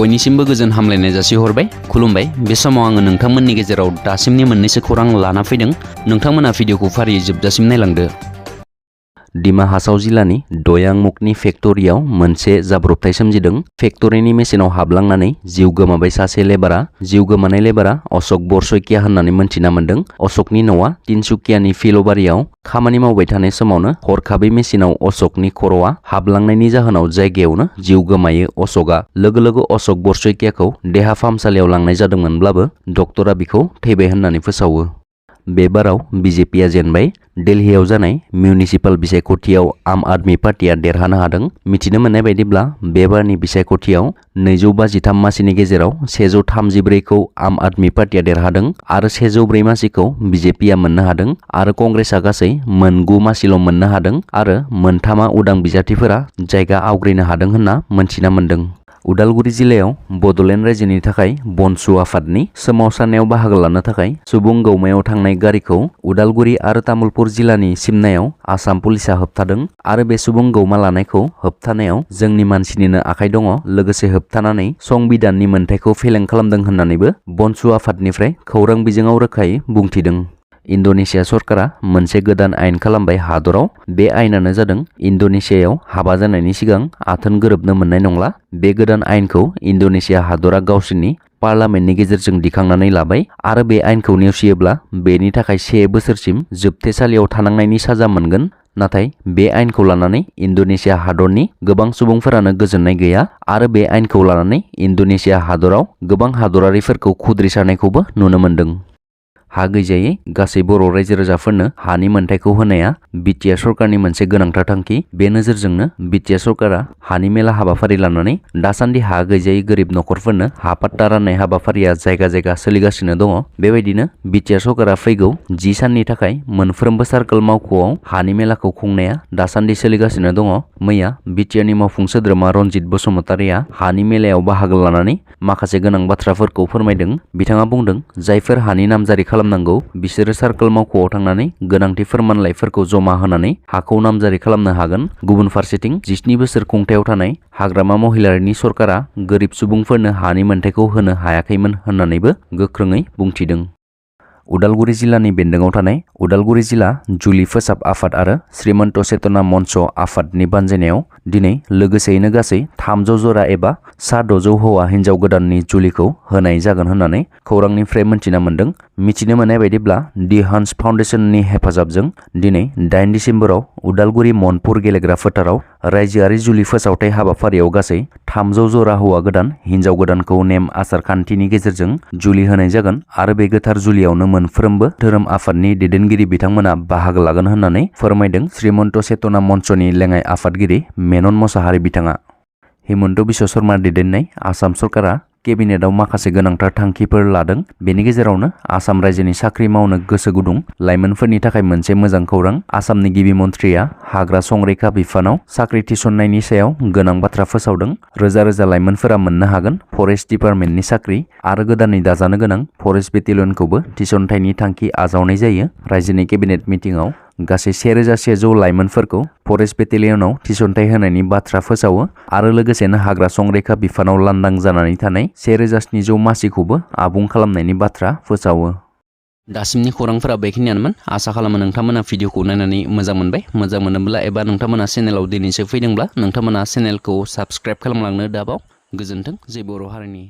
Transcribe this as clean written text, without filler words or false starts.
बयनिसिमबो गोजोन हामलायनाय जासिहरबाय खुलुमबाय। बे समाव आङो नोंथांमोननि गेजेराव दासिमनि मोननैसो खौरां लाना फैदों। नोंथांमोना भिडिअखौ फारियै जोबजासिम नायलांदो। दिमा हासाव जिल्लानि दयांमुखनि फेक्टरियाव मोनसे जाब्रबथाय सोमजिदों। फेक्टरिनि मेसिनाव हाबलांनानै जिउ गोमाबाय सासे लेबारा। जिउ गोमानाय लेबारा अशक बरसयकिया होननानै मोनथिना मोन्दों। अशकनि न'आ तिनसुकियानि फिलबारियाव। खामानि मावबाय थानाय समावनो हरखाबै मेसिनाव अशकनि खर'आ हाबलांनायनि जाहोनाव जायगायावनो जिउ गोमायो अशकआ। लोगो लोगो अशक बरसयकियाखौ देहा फाहामसालियाव लांनाय जादोंमोनब्लाबो डक्टरा बिखौ थैबाय होननानै फोसावो। बे बाराव बिजेपिआ जेनबाय। दिल्लीयाव जानाय मिउनिसिपाल बिसायख'थियाव आम आदमी पार्टीआ देरहानो हादों। मिथिनो मोननाय बायदिब्ला बे बारनि बिसायख'थियाव 223 मासिनि गेजेराव 134खौ आम आदमी पार्टीआ देरहादों आरो 104 मासिखौ बिजेपिआ मोननो हादों आरो कंग्रेसआ गासै 9 मासिल' मोननो हादों आरो 3 उदां बिजाथिफोरा जायगा आवग्रिनो हादों होनना मोनथिना मोन्दों। उदालगुरि जिल्लायाव बड'लेण्ड रायजोनि थाखाय बनसु आफादनि सोमावसारनायाव बाहागो लानो थाखाय सुबुं गौमायाव थांनाय गारिखौ उदालगुरि आरो तामुलपुर जिल्लानि सिमनायाव आसाम पुलिसआ होबथादों आरो बे सुबुं गौमा लानायखौ होबथानायाव जोंनि मानसिनिनो आखाइ दङ, लोगोसे होबथानानै संबिधाननि मोनथायखौ फेलें खालामदों होननानैबो बनसु आफादनिफ्राय खौरां बिजोङाव रोखायै बुंथिदों। इन्ड'नेसिया सरकारा मोनसे गोदान आयेन खालामबाय हादराव। बे आयेनानो जादों इन्ड'नेसियायाव हाबा जानायनि सिगां आथोन गोरोबनो मोननाय नंला। बे गोदान आयेनखौ इन्ड'नेसिया हादरा गावसोरनि पार्लामेन्टनि गेजेरजों दिखांनानै लाबाय आरो बे आयेनखौ नेवसियोब्ला बेनि थाखाय 1 बोसोरसिम जोबथेसालियाव थानांनायनि साजा मोनगोन। नाथाय बे आयेनखौ लानानै इन्ड'नेसिया हादरनि गोबां सुबुंफोरानो गोजोननाय गैया आरो बे आयेनखौ लानानै इन्ड'नेसिया हादराव गोबां हादरारिफोरखौ खुद्रिसारनायखौबो नुनो मोन्दों। हा गैजायै गासै बर' रायजो राजाफोरनो हानि मोनथायखौ होनाया बिटिआर सरकारनि मोनसे गोनांथार थांखि। बे नोजोरजोंनो बिटिआर सरकारा हानि मेला हाबाफारि लानानै दासान्दि हा गैजायै गोरिब नखरफोरनो हा पाट्टा राननाय हाबाफारिया जायगा जायगा सोलिगासिनो दङ। बेबायदिनो बिटिआर सरकारा फैगौ 10 साननि थाखाय मोनफ्रोमबो सार्कोल मावख'आव हानि मेलाखौ खुंनाया दासान्दि सोलिगासिनो दङ। मैया बिटिआरनि मावफुं सोद्रोमा रनजित बसुमतारिया हानि मेलायाव बाहागो लानानै माखासे गोनां बाथ्राफोरखौ फोरमायदों। बिथाङा बुंदों, जायफोर हानि नामजारि खालामनांगौ बिसोरो सार्कोल मावख'आव थांनानै गोनांथि फोरमानलाइफोरखौ जमा होनानै हाखौ नामजारि खालामनो हागोन। गुबुन फारसेथिं 17 बोसोर खुंथायाव थानाय हाग्रामा महिलारिनि सरकारा गोरिब सुबुंफोरनो हानि मोनथायखौ होनो हायाखैमोन होननानैबो गोख्रोङै बुंथिदों। उदालगुरि जिल्लानि बेन्दोङाव थानाय उदालगुरि जिल्ला जुलि फोसाब आफाद आरो श्रीमन्त चेतना मन्च आफादनि बानजायनायाव दिनै लोगोसेयैनो गासै 300 जरा एबा सा 600 हौवा हिन्जाव गोदाननि जुलिखौ होनाय जागोन होननानै खौरांनिफ्राय मोनथिना मोन्दों। मिथिनो मोननाय बायदिब्ला दि हान्स फाउन्डेसननि हेफाजाबजों दिनै 8 दिसेम्बराव उदालगुरि मनपुर गेलेग्रा फोथाराव रायजोआरि जुलि फोसावथाय हाबाफारियाव गासै 300 जरा हौवा गोदान हिन्जाव गोदानखौ नेम आसार खान्थिनि गेजेरजों जुलि होनाय जागोन आरो बे गोथार जुलियावनो मोनफ्रोमबो धोरोम आफादनि दैदेनगिरि बिथांमोना बाहागो लागोन होननानै फोरमायदों श्रीमन्त चेतना मन्चनि लेङाइ आफादगिरि मेनन मसाहारि बिथाङा। हिमन्त बिश्व शर्मा दैदेननाय आसाम सरकारा केबिनेटआव माखासे गोनांथार थांखिफोर लादों। बेनि गेजेरावनो आसाम रायजोनि साख्रि मावनो गोसो गुदुं लाइमोनफोरनि थाखाय मोनसे मोजां खौरां। आसामनि गिबि मन्थ्रिया हाग्रा संरैखा बिफानाव साख्रि थिसननायनि सायाव गोनां बाथ्रा फोसावदों। रोजा रोजा लाइमोनफोरा मोननो हागोन फरेस्ट डिपार्टमेन्टनि साख्रि आरो गोदानै दाजानो गोनां फरेस्ट बेटेलियनखौबो थिसनथायनि थांखि आजावनाय जायो। रायजोनि केबिनेट मिटिंआव गासै 1100 लाइमोनफोरखौ फरेस्ट बेटेलियनाव थिसनथाय होनायनि बाथ्रा फोसावो आरो लोगोसेनो हाग्रा संरैखा बिफानाव लांदां जानानै थानाय 1700 मासिखौबो आबुं खालामनायनि बाथ्रा फोसावो। दासिमनि खौरांफोरा बेखिनियानोमोन। आसा खालामो नोंथांमोना भिडिअखौ नायनानै मोजां मोनबाय। मोजां मोनोब्ला एबा नोंथांमोना चेनेलाव दिनैसो फैदोंब्ला नोंथांमोना चेनेलखौ साबस्क्राइब खालामलांनो दाबाव। गोजोन्थों। जय बर' हारिनि।